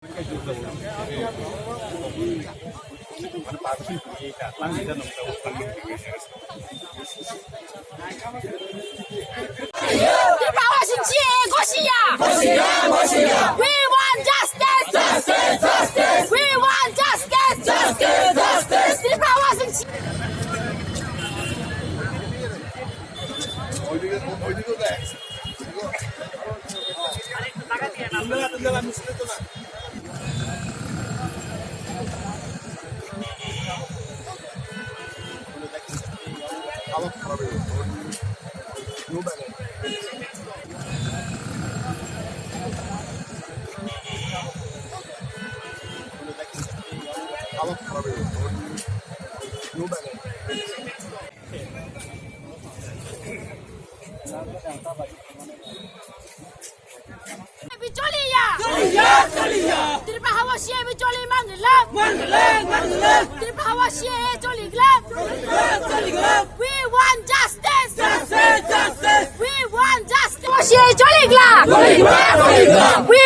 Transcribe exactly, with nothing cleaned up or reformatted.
Tripura Housa C A A Gosia! Gosia! Gosia! We want justice! Justice! Justice! We want justice! Justice! Justice! Tripura Housa C A A Bicholiya! Choliya, choliya! Tripura Housa C A A bicholi manglak! Manglak, manglak! Tripura Housa C A A choliglak! Choliglak, choliglak! We want justice! Justice, justice! We want justice! Housa C A A choliglak! Choliglak, choliglak! We